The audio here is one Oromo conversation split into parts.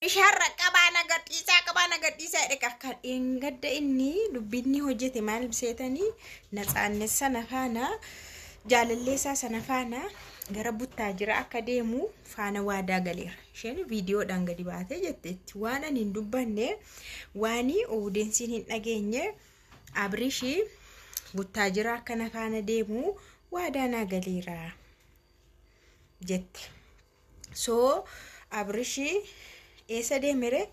Ishaarra qabaa na gadhiisaa, qabaa na gadhiisaa jedhe. Kan dheengadda inni dubbinni hojjete maal seetanii, natsaannet sana faana, jaalallee isaa sana faana gara buttaa jira akka deemu faana waadaa galeera. Isheen viidiyoodhaan gadi baatee jetteetti. Waan ani hin dubbanne, waan odeessiin hin dhageenye, Abrishii buttaa jira akka na faana deemu waadaa naa galeera jette. So Abrishii eessa deemere?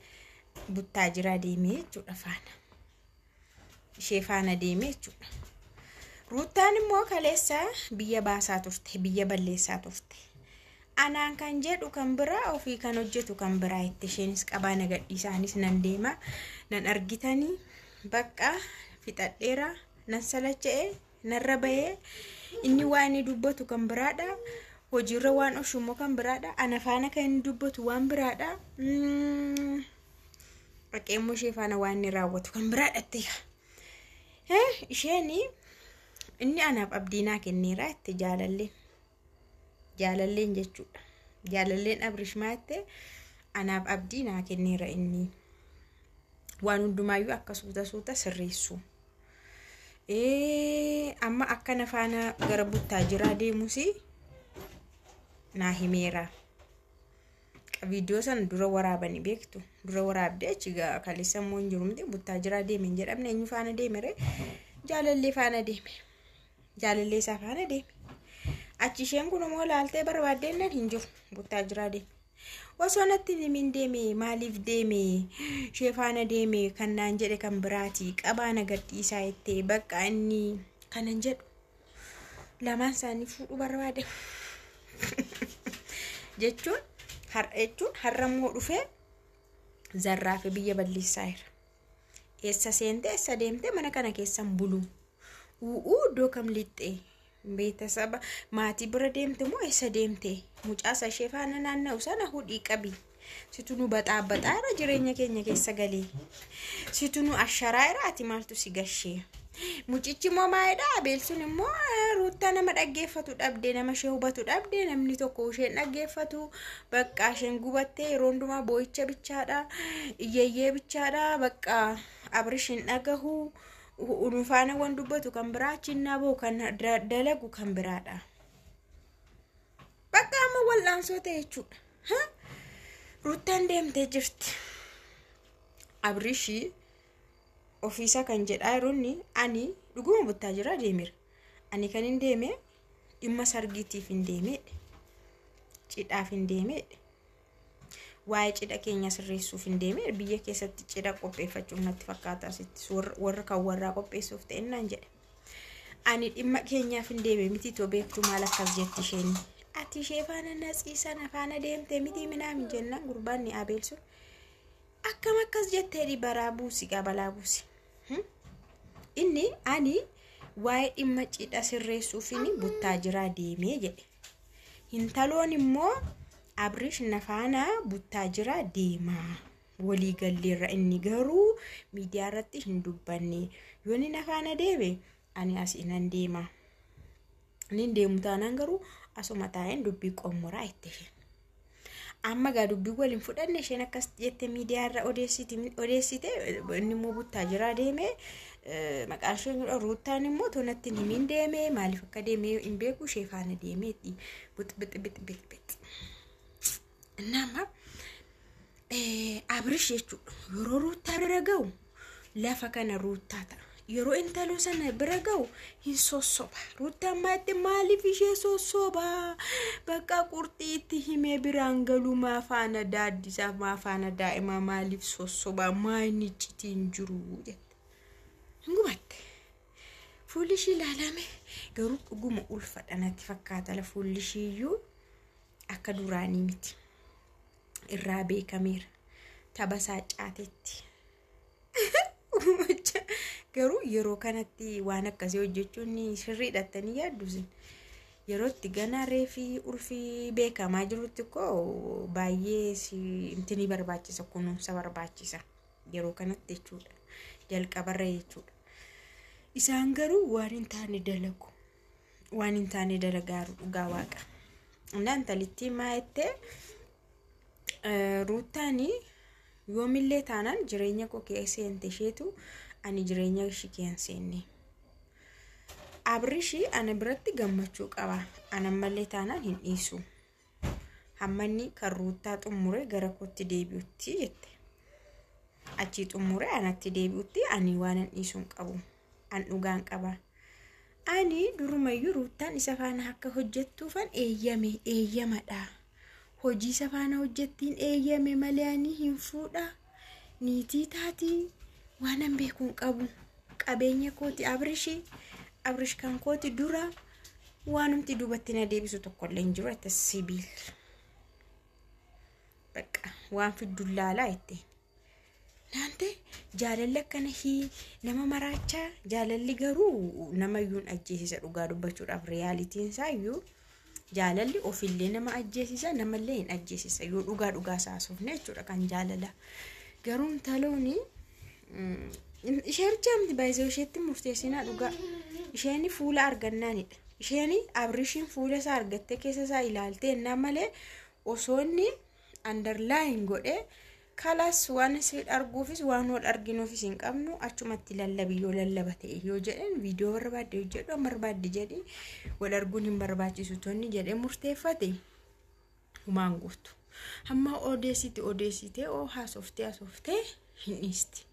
Buttaa jiraa deemee jechuudha faana. Ishee faana deemee jechuudha. Ruuttaan immoo kaleessa biyya baasaa turte, biyya balleessaa turte. Anaan kan jedhu kan biraa, ofii kan hojjetu kan biraa itti. Isheenis qabaa na gadhiisaanis nan deema, nan argitanii, bakka fixadheera, nan salacha'e, narra bahee. Inni waan inni dubbatu kan biraadha. Hojiirra waan oolchu immoo kan biraadha. Ana faana kan inni dubbatu waan biraadha. Dhaqee immoo ishee faana waan inni raawwatu kan biraadha itti. Isheen inni anaaf abdii naa kenneera itti jaalalleen. Jaalalleen jechuudha. Jaalalleen Abrish maatte anaaf abdii naa kenneera, inni waan hundumaayyuu akka suuta suuta sirreessu. Amma akka na faana gara buttaa jiraa deemus naa himeera. Viidiyoo sana dura waraabanii beektu. Dura waraabdee achi kaleessa immoo hin jiru miti, buttaa jiraa deeme hin jedhamne. Eenyu faana deemere? Jaalallee faana deeme. Jaalallee isaa faana deeme. Achi isheen kun immoo laaltee barbaaddeen hin jiru, buttaa jiraa deeme. Osoo natti himin deeme, maaliif deeme? Ishee faana deeme kan naan jedhe kan biraati, qabaa na gadhiisaa jettee. Bakka inni kanan jedhu lamaan isaanii fuudhuu barbaade jechuun har'a jechuun har'a immoo dhufee zarraafe biyya balleessaa jira. Eessa seentee, eessa deemtee? Mana kana keessan bulu. U'uu, iddoo kam lixxee? Beetasaba maatii bira deemte moo eessa deemte? Mucaasa ishee faana naanna'u sana hudhii qabi. Situ nu baxaa irra jireenya keenya keessa galee. Situ nu asharaa irra, ati maaltu si gashee? Mucichi immoo maalidha? Abeel sun immoo Ruuttaa nama dhaggeeffatu dhabde, nama ishee hubatu dhabde, namni tokko isheen dhaggeeffatu. Bakka isheen gubattee yeroo hundumaa boo'icha bichaadha, iyyeeyyee bichaadha. Bakka Abrish hin dhagahu. Nu faana waan dubbatu kan biraa, achiin boo kan dalagu kan biraadha. Bakka amma wal'aansoo ta'e jechuudha. Ruuttaan deemtee jirti. Abrishii ofiisa kan jedhaa yeroonni ani dhuguma buttaa jira deemeera. Ani kan hin deeme dhimma sargiitiif hin deemedha. Cidhaaf hin deemedha. Waa'ee cidha keenya sirreessuuf hin deeme, biyya keessatti cidha qopheeffachuuf natti fakkaata, asitti warra kan warraa qopheessuuf ta'ennaan jedhe. Ani dhimma keenyaaf hin deeme miti too beektu, maal akkas jetti isheen? Ati ishee faana natsii sana faana deemte miti minaamin jennaan, gurbaan ni Abeel sun akkam akkas jettee baraa buusi, qabalaa buusi. Inni ani waa'ee dhimma cidha sirreessuufin buttaa jiraa deemee jedhe. Hintaloon immoo Abrish na faana buttaa jira deemaa. Walii galleerra, inni garuu miidiyaa irratti hin dubbanne. Yoo inni na faana deeme ani asii nan deema. Inni deemu taanaan garuu asuma taa'een dubbii qommoraa itti isheen. Amma gaa dubbii waliin fudhanne, isheen akkas jette miidiyaa irra odeessite, inni immoo buttaa jiraa deeme. Maqaan ishee Ruuttaan immoo tonatti hin himin deeme, maaliif akka deeme hin beeku, ishee faana deemeeti. Bix bix bix bix bix. Nama Abrish jechuudha. Yeroo Ruuttaa bira ga'u lafa kana Ruuttaa ta'a. Yeroo intaloo sana bira ga'u hin sossoba. Ruuttaan maatti maaliif ishee sossoba? Bakka qurxii itti himee biraan galu, maa faana daaddisaa, maa faana daa'imaa maaliif sossoba? Maa inni iccitiin jiru jette. Hin gubatte. Fuulli ishii ilaalame garuu dhuguma ulfadha natti fakkaata. Fuulli ishii iyyuu akka duraanii miti. Irraa beekameera. Taphasaa caatetti. Garuu yeroo kanatti waan akkasii hojjechuun sirriidhattanii yaaddu isin? Yeroo itti ganaa reefii ulfii beekamaa jirutti koo baay'ee intinii barbaachisa, kunuunsa barbaachisa. Yeroo kanatti jechuudha. Jalqabarra jechuudha. Isaan garuu waan hin taane dalagu. Waan hin taane dalagaaru, dhugaa waaqa. Innaa intalittii maa jettee Ruuttaanii Yoomillee taanaan jireenya koo keessa seente isheetu, ani jireenya ishii keessa seenne. Abrishii ana biratti gammachuu qaba. Ana mallee taanaan hin dhiisu. Hammanni kan Ruuttaa xumuree gara kootti deebi'utti jette. Achii xumuree anatti deebi'utti ani waan hin dhiisuu hin qabu. An dhugaan qaba. Ani durumayyuu Ruuttaan isa faana akka hojjettuufan eeyyame, eeyyamadha. Hojii isa faana hojjettiin eeyyame malee ani hin fuudha. Niitii taatii waan an beekuu hin qabu. Qabeenya kooti Abrishii. Abrish kan kooti dura, waanumti duubatti na deebisu tokkollee hin jiru jette sibiil. Bakka waan fidduun laalaa jetteen. Naante jaalalli akkana hii nama maraachaa, jaalalli garuu nama iyyuu ajjeesisa. Dhugaa dubbachuudhaaf realityn isaa iyyuu jaalalli ofillee nama ajjeesisa, namallee hin ajjeesisa yoo dhugaa dhugaa saasofne jechuudha kan jaalala. Garuu intalooni ishee bichaamti baay'isee isheetti murteessinaa, dhugaa isheen fuula argannaanidha. Isheen Abrishiin fuula isaa argattee keessa isaa ilaaltee ennaa malee osoo inni underline godhee kalas waan si arguufis waan wal arginuufis hin qabnu, achumatti lallabi yoo lallaba ta'e yoo jedhan, viidiyoo barbaadde hojjedhu, barbaadde jedhi, wal arguun hin barbaachisu tonni jedhee murteeffate humaan guutu. Hamma odeessite odeessitee oo haasoftee haasoftee hin dhiisti.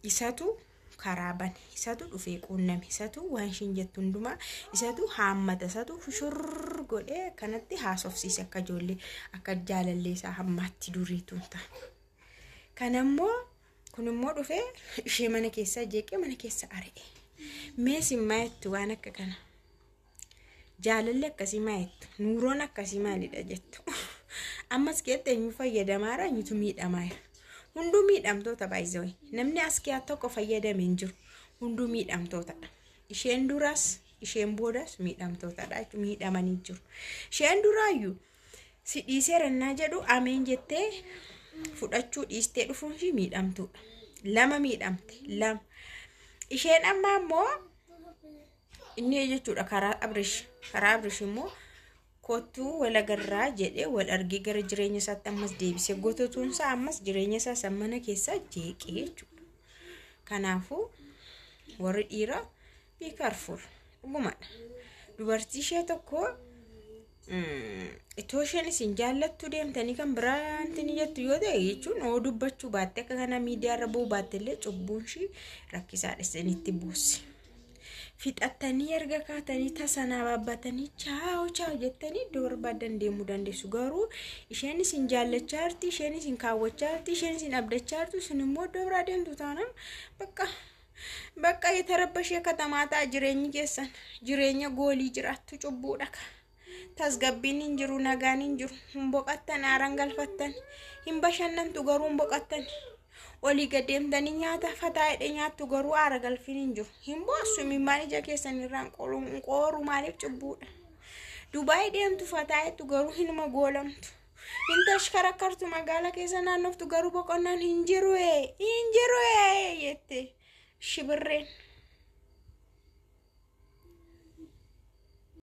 Isatu karaa bane, isatu dhufee quunname, isatu waan ishiin jettu hundumaa isatu haammata, isatu shurr godhee kanatti haasofsiise akka ijoollee akka jaalallee isaa hammaatti duriitu hin taane. Kanammoo kun immoo dhufee ishee mana keessaa jeeqee mana keessa ari'e. Meesin maayettu waan akka kana? Jaalalli akkasii maayettu? Nuuroon akkasii maalidha jettu? Ammas keessatti eenyu fayyadamaara, eenyutu miidhamaara? Hunduu miidhamtoota baay'isee. Namni as keessaa tokko fayyadame hin jiru. Hunduu miidhamtootadha. Isheen duras isheen boodas miidhamtootadha, miidhamanii jiru. Isheen duraayyuu si dhiiseerannaa jedhu ameen jettee fudhachuu dhiistee dhufuun ishii miidhamtuudha. Lama miidhamte, lama. Isheen amma immoo inni jechuudha karaa Abrish, karaa Abrish immoo kottuu wal agarraa jedhee wal argee gara jireenya isaatti ammas deebisee gototuunsaa ammas jireenya isaa san mana keessaa jeeqee jechuudha. Kanaafuu warri dhiiraa, be careful, dhugumadha. Dubartii ishee tokko itoo isheen isin jaallattu deemtanii kan biraanti ni jettu yoo ta'e jechuun oo dubbachuu baatte, akka kana miidiyaarra bu'uu baatte illee cubbuun ishii rakkisaadha isinitti buusi. Fixattanii erga kaatanii tasanaa baabbatanii chaaw chaaw jettanii iddoo barbaadan deemuu dandeessu. Garuu isheen isin jaallachaa jirti, isheen isin kaawwachaa jirti, isheen isin abdachaa jirtu, isin immoo iddoo biraa deemtu taanaan bakka bakka የተረበሸ ከተማ ta'a jireenyi keessan. Jireenya goolii jiraattu, cubbuudha. Tasgabbiin hin jiru, nagaan hin jiru, hin boqattan, aaraan galfattan, hin bashannantu garuu hin boqattan. Olii gad deemtanii nyaata fataa hidhee nyaattu garuu aara galfiin hin jiru. Hin boossu, imimmaan ija keessan irraan hin qooru, maaliif? Cubbuudha. Dubaay deemtu, fataa jettu garuu hinuma goolamtu. Hin tashkarakkartu, magaalaa keessa naannoftu garuu boqonnaan hin jiru, hin jiru jette shibirreen.